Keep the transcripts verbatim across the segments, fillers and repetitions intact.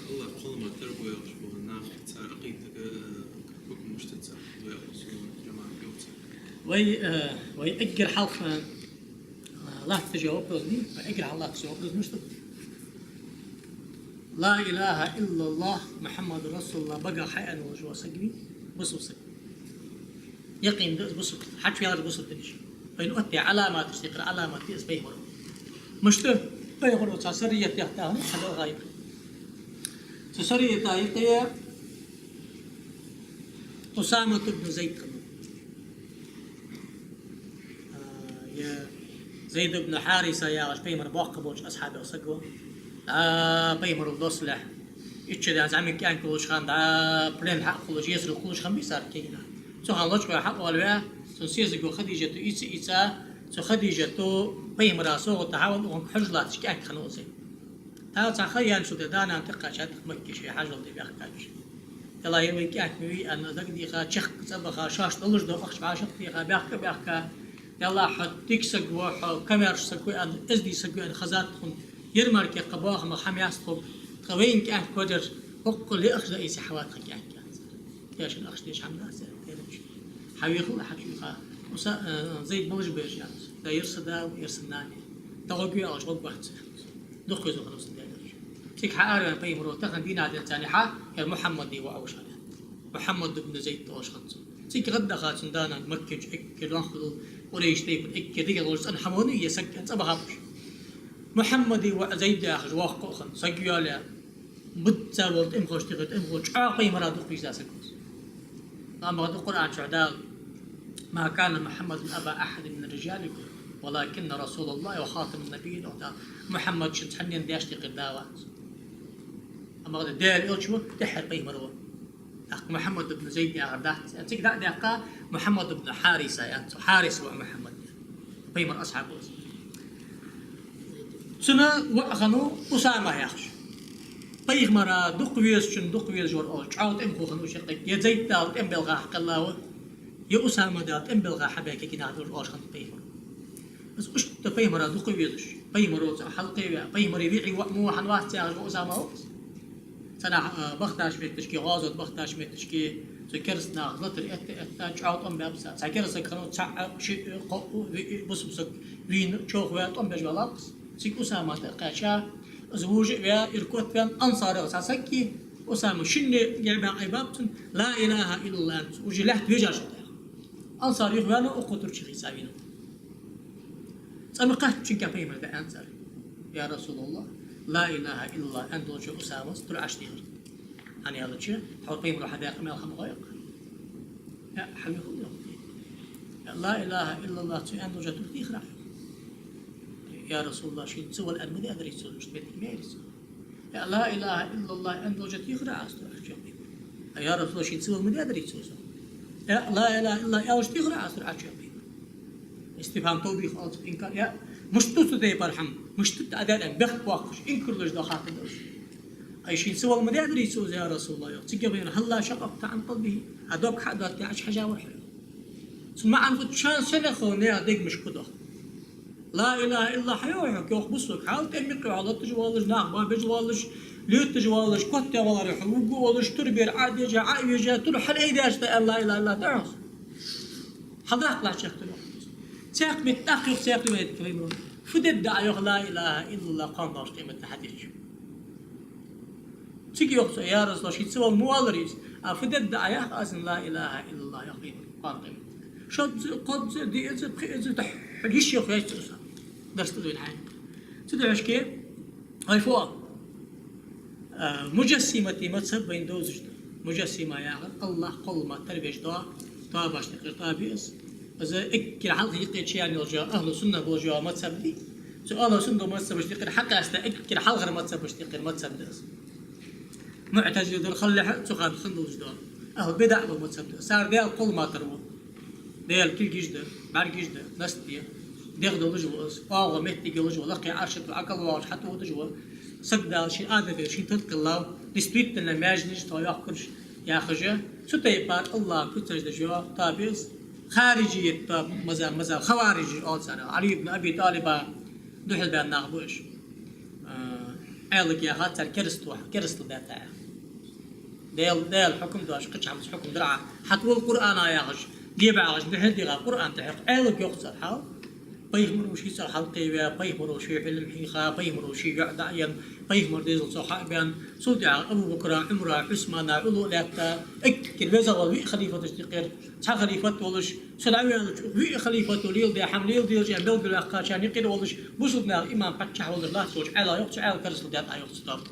АллахӀ кхоллама тара ба яхаш бола нах, цар Ӏакъидага, э, хьукам мишта да, цар ба яхаш бола жамаӀат йоах цар. Вай, э, вай эггара хьалха, э, латташ йола вопрос да, вай эггара хьалха латташ йола вопрос мишта да? Ла илахӀа иллаллахӀ, Мухьаммадун расулуллахӀ багах хьааьнна волаш вола саг вий, бусалба саг. Якъин да из бусалба, хьачувелар бусалба динаш. Вайна оттадаь Ӏаламаташ, тӀехьара Ӏаламат да из пайхамара. Мишта, пайхамара цхьа саррията яхтахана, хьадалгӀа йир. Цу саррията юкъе Усамат ибн Зайд хиннав. А, е Зайд ибн Хьариса яхаш пайхамара боккха болча асхьабех саг ва. ДӀа пайхамарал доссалехь, ичча ден зӀамига кӀаьнк волаш хиннав, дӀа плен хьакхоллаш, есарах кхоллаш хиннабий цар кегийнах. Цу хана лочкъаве хьаоалаваь, цун сесаго Хадижата ийца, ийца, цу Хадижата пайхамара совгӀата хьавенна, укхунга хьожаш латташ кӀаьнк хиннав из. ТӀаккха цхьа ха яьнначул тӀехьа да-нана тӀакхаьчад Макка ше хьажол де баьхкача. Делахь, ер вай кӀаьнк ма вий аьнна, дагадийха, чехка цӀабаха, шоашта долаш дола ахча бӀаь шаккха дийха, баьхка, баьхка. Делахь, хьо дика саг ва, хьо коммерческий саг ва аьнна, эздий саг ва аьнна хезад тхона. Ярмарке кхы боахама хӀама яц тхога. Тха вайна кӀаьнк кхоачар, хӀокхо ле ахча дӀаийца хьавад тха кӀаьнк, аьннад цар. Дешан ахча деш хӀама дац цар, кхерача. Хьавехал, хьачувийха. Уса-, э, Зайд малаш ба ераш, аьннад. Да ер са да ва, ер са нана я. ТӀагӀоргвий аьлча, гӀоргвац, аьннад. Дукха веза хиннав цун даь-даьна. Цига хьаараваьнна пайхамара: тахан дийнахьа денз царна хьа, ер Мухьаммада воӀ ва шоана, аьннад. Мухьаммад ибн Зайд оалаш хиннад цунга. Цига гӀаддаха цун да-нана Макканчу эггара дӀахо дола Къурайш тайпан эггара дегӀа долаш цӀена хӀама вий, е саг, аьнна, цӀабаха баьб уж. Мухьаммада воӀ Зайд яхаш воккха ва хиннав, саг йоалаяь, бутт цавол тӀемахош тӀехьа, тӀемахо чӀоагӀа пайхамара дукха везаш саг ва из. Амма Къуръан чу Дала: «ما كان محمد أبا أحد من رجالكم ولكن رسول الله وخاتم النبيين», йоах Дала. Мухьаммад шун цхьаннена даьшта юкъера да вац. Амма Даьла элча ва, тӀеххьара пайхамар ва. ТӀаккха Мухьаммад ибн Зайд яхар дац. Цига дӀа а даьккха, Мухьаммад ибн Хьариса аьннад цо, Хьарис воӀ Мухьаммад. Пайхамара асхьаб ва из. Цун воӀ хиннав Усама яхаш. Пайхамара дукха везачун дукха везаш вар оалаш, чӀоагӀа тӀемахо хиннав шаккхе, е Зайд-дала тӀем белха хьакхелла ва, е Усама-дала тӀем белха хьабаь кегий нах долаш оалаш хиннад пайхамара. Из иштта пайхамара дукха везаш, пайхамара цӀагӀа хьалкхеваь, пайхамара виӀий воӀ ма ва, хӀана вац яхаш ва Усама ва из. Цхьаннахьа, а, бахташ метташке, гӀазот бахташ метташке, цу керста наха латар этта, этта, чӀоагӀа тӀом баьб цар. Цхьа керста саг хиннав, цаӀ, шиъ, кхоъ, виъ, бусалба саг вийна, човхаваь, тӀом беш ваьлар из. Цига Усама тӀакхаьча, из вожаш а ваь, иркот ваьнна, ансарех цхьа саг, Усама шинне гербаьн айбаб цунна, لا إله إلا الله аьнна, уже лаьтта вежаш ва тӀаккха. Ансар юхаваьнна, укхо тур чу хийца вийнав. ЦӀа ма кхаьчча, цунга пайхамара дӀааьннад цар: «Я РасулаллахӀ, لا إله إلا الله аьнна долча Усамас тур Ӏочудехар. ХӀана аьлча, тхьовра пайхамара хьадаьккха мел хӀама гӀой-кх». Э, хьавехал, йоах. Э, لا إله إلا الله цо аьнна долча тур дехар Ӏа, йоах. «Я РасулаллахӀ, шийна ца вала аьнна ма даьдарий цо, иштта моттиг ма яьрий цо». Э, لا إله إلا الله аьнна долча дехар Ӏа из тур Ӏочу, йоах. Э, я РасулаллахӀ, шийна ца вала ма даьдарий цо из? Э, لا إله إلا الله аьлча дехар Ӏа из тур Ӏочу, йоах. Истифхьам тавбих оал цох, инкар. Э, мишта да цу тайпара хӀама? Мишта да Ӏа даьр аьнна, бехк боаккхаш, инкарло деш дола хаттар да из. Ай, шийна ца вала ма даьдарий цо из, я РасулаллахӀ, йоах. Цига пайхамара: «هلا شققت عن قلبه». Ӏа дог хьа а доттаяь, Ӏочу хьажавар хьо, йоах. Цун маӀан фуд? Шоана сенах хинна наьха дег мишта хургда? لا إله إلا الله хьайоах хьога, йоах, бусалба саг. Хьал тӀем микъ хьо латташ воаллаш, нах бан беш воаллаш, лоьтташ воаллаш, котте валаре хьо вугу оалаш, тур бера Ӏа а дежа, Ӏа а вежа, тур хьалъайдеш да аьнна, لا إله إلا الله да хьона. Хьадаккха латтачех тур, йоах. Цхьаькха метте тӀаккха, йоах, цхьаькха метте, йоах, фу дергда Ӏа, йоах, لا إله إلا الله кхоана долча къематдийнахьа хьадича? Цига йоах цо: «Я РасулаллахӀ, шийна ца вала ма воалларий из? А фу дергда Ӏа, яхаш, аз لا إله إلا الله йоах, кхоана къематдийнахьа? Шозза, кхозза, диазза, пхиазза, дӀахо йиш йоах яц цо са». Дарс да вайна хьайна. Цудухьа шке, ай фу, а, муджассиматий мазхаб вайна довзаш да. Муджассима яхар АллахӀ кхоллама тара беш дола тоабашта юкъера тоаба я из. Из эггара хьалха юкъе чу яьнна йолаш йола, ахӀлу сунна болаш йола мазхаб да. Цу ахӀлу сунна мазхабашта юкъера хьакъаьста эггара хьалхара мазхабашта юкъера мазхаб да из. МуӀтазила дар хилалехьа, цу хана хинна долаш дола ахӀлу бидаӀ бола мазхаб да из. Цар Даьла кхоллама тара ва. Даьла кулгаш да, бӀаргаш да, наст я, дегӀ долаш ва из, оагӀув моттиг йолаш ва, лакхе Ӏарша тӀа Ӏокхалвоалаш хьатӀавоагӀаш ва, саг Дала ший Ӏадатагара шийна тара кхеллав, действительно маьженаш тхо йоахкараш яхаш, цу тайпара АллахӀа куцаш деш йола тоаба я из. Хариджият тоаба, мазхаб, мазхаб, хаварижаш оал царех, Ӏали ибн Аби ТӀалиба духьалбаьнна нах ба уж. А, Ӏаьлага яхад цар керастал, керастал даьд Ӏа. Даьла, Даьла хьукам доацаш кхыча хӀамаца хьукам дар Ӏа. ХӀаьта вол Къуръана яхаш, дебагӀаш, бихьа дегӀа Къуръан тӀехьа Ӏаьлага йоах цар хьал. Пайхамаро ший цӀагӀа хьалкхеваь, пайхамаро ший хьилам хьийха, пайхамаро ший йоӀ дӀаяьнна, пайхамара дезал цох хьа а баьнна, цул тӀехьагӀа Абу Бакра, Ӏумара, Ӏусмана, Ӏулу лаьтта, эггара везагӀвола виъ халифаташта юкъера цхьа халифат волаш, со дӀаваьлча, виъ халифато леладаь хӀама леладелча, белгалваьккхачарна юкъера волаш, бусалба наьха имам, паччахь волаш латташ волча Ӏаьлага йоах цу Ӏаьла керастал даьд Ӏа йоах цу тоба.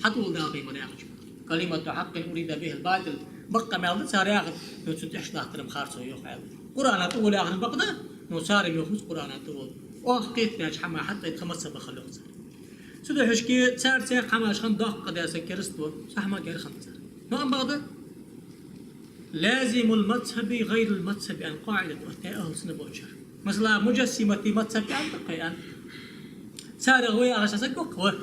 ХӀаьта вол Даьла пайхамара яхача: «كلمة حق أريد بها الباطل». Бакъ къамаьл да цар яхар, но цун тӀехьа латтар-м харцо я йоах Ӏаьлага. Къуръана тӀа вол яхар бакъ да, но цар-м йоах из Къуръана тӀа вол. Оаха кхетадеча хӀаман хьатӀа тха мазхӀаб хила йоах цар. Цудухьа шки цар цхьа хӀамаш хинна доккха да са керастал, цхьа хӀама гӀайра хиннад цар. Но амма бакъда: «لازم المذهب غير المذهب» аьнна къаӀида да, вот, ахӀлу сунна болчар. Масала, муджассиматий мазхӀаб аьнна да кхы аьнна. Царех ва яхаш саг ва-кх ва.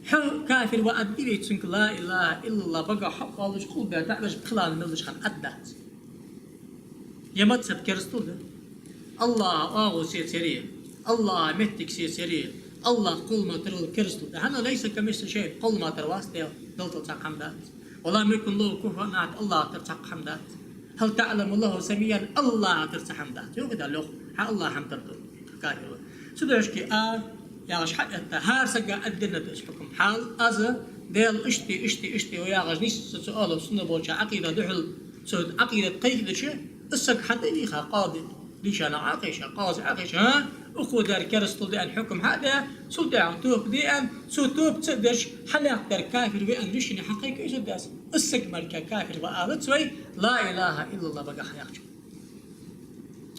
Хьо кафир ва аьнна дий вай цунга ла илахӀа иллаллахӀ багах хьо оалаш, къулбехьа дӀа а веш, пхилана мел деш хинна Ӏа дац. Ер мазхӀаб керастал да. АллахӀа оагӀув сецаре, АллахӀа моттиг сецаре, АллахӀ кхоллама тара вар керастал да. ХӀана? «ليس كمثله شيء», кхоллама тара вац Даьла, Далла тара цхьаккха хӀама дац. «ولم يكن له كفوا أحد», АллахӀа тара цхьаккха хӀама дац. «هل تعلم له سميا», АллахӀа тара цхьа хӀама дац. Йоах Даьла, йоах, хьа АллахӀа хӀама тара да. Кафир ва. Цудухьа шки а яхаш хьаэтта, хӀара сага Ӏа денна да из хьукам. Хьал аз Даьла иштта, иштта, иштта ва яхаш нийсса цу ахӀлу сунна болча Ӏакъида духьал, цу Ӏакъидат кхайкадича, из саг хьатӀа а вийха, къади дийшана Ӏа а кхайша, къази Ӏа а кхайша, хӀа, укхо даьр керастал да аьнна хьукам хьа а даь, цул тӀехьагӀа тоба де аьнна, цо тоба ца деш, хьалаьхка даьр кафир ва аьнна решени хьакхайкаю из даьс. Из саг мара кафир ва алац вай, ла илахӀа иллаллахӀ багах хьаяхача.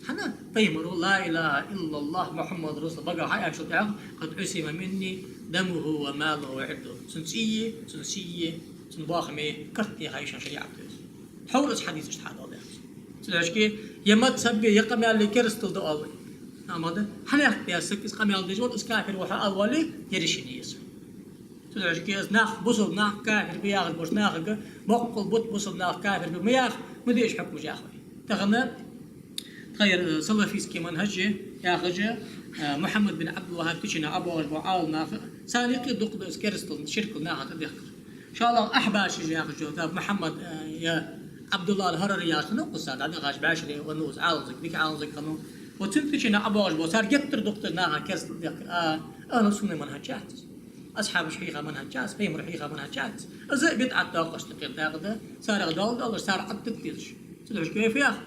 ХӀана? Пайхамаро: «لا إله إلا الله محمد رسول الله» багах хьаяьлчул тӀехьагӀа: «قد عصم مني دمه وماله وعرضه». Цун цӀийи, цун сийи, цун бахами карт техай шоай шариӀато. Тхьовра из хьадис иштта хьадоаладаьд. Цудухьа шки ер мазхӀаб, ер къамаьл керастал да оал вай. Амма да, хьалаьхка даь саг из къамаьл деш вале, из кафир ва хьо ала вале, ер решени я из. Цудухьа шки из нах, бусалба нах кафир ба яхаш болча нахага, боккъал бутт бусалба нах кафир ба ма яха, ма деш хьукмаш яха вай. Тахан тха ер, э, салафистский манхӀаж яхаш, э, Мухьаммад бин Ӏабдул-ВахӀхӀаб тӀа чу ӀабоагӀаш бола Ӏаламнах, царна юкъе дукха да из керастал, ширкал наха тӀадехкар. ШоллагӀа ахьбашаш яхаш йола, да, Мухьаммад, э, е Ӏабдуллахь ал-ХӀарари яхаш хиннав-кх цар, дӀадахача бӀаьшере веннав из, Ӏаламсаг, дика Ӏаламсаг хиннав. Ва цунна тӀа чу ӀабоагӀаш бола, цар геттара дукха да наха керастал дехкар. А, ахӀлу сунна манхӀаж яц из. Асхьабаша хьийха манхӀаж яц из, пайхамара хьийха манхӀаж яц из. Из бидӀат доакъашта юкъера дакъа да, царех доал доалаш, цар Ӏаддат дезаш. Цудухьа шки вай фу йоах?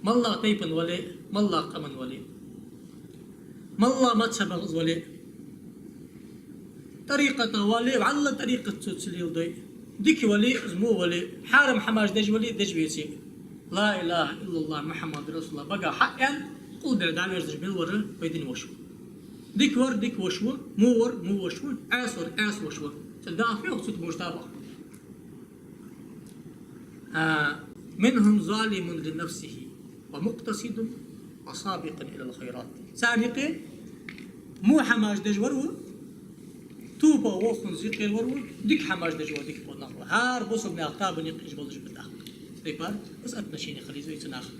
МоллагӀа тайпан вале, моллагӀа къаман вале, моллагӀа мазхӀабах из вале, тӀарикъатах вале, вӀалла тӀарикъат цо ца леладой, дика вале, из во вале, хьарам хӀамаш деш вале, деш веце, «لا إله إلا الله محمد رسول الله» багах хьааьнна, къулбехьа дӀаверзаш мел вар вай дина воша ва. Дика вар дика воша ва, во вар во воша ва, Ӏаьса вар Ӏаьса воша ва. Цу даха фу йоах цу тӀа муштабах? А, «منهم ظالم لنفسه ومقتصد وسابق إلى الخيرات». Царна юкъе во хӀамаш деш вар ва, тоба вохун зикъер вар ва, дика хӀамаш деш вар дика вар нах ва. ХӀара бусалба наьха табане кхиш болаш ба тӀаккха. Тайпара, из отношени хила еза вай цу наха.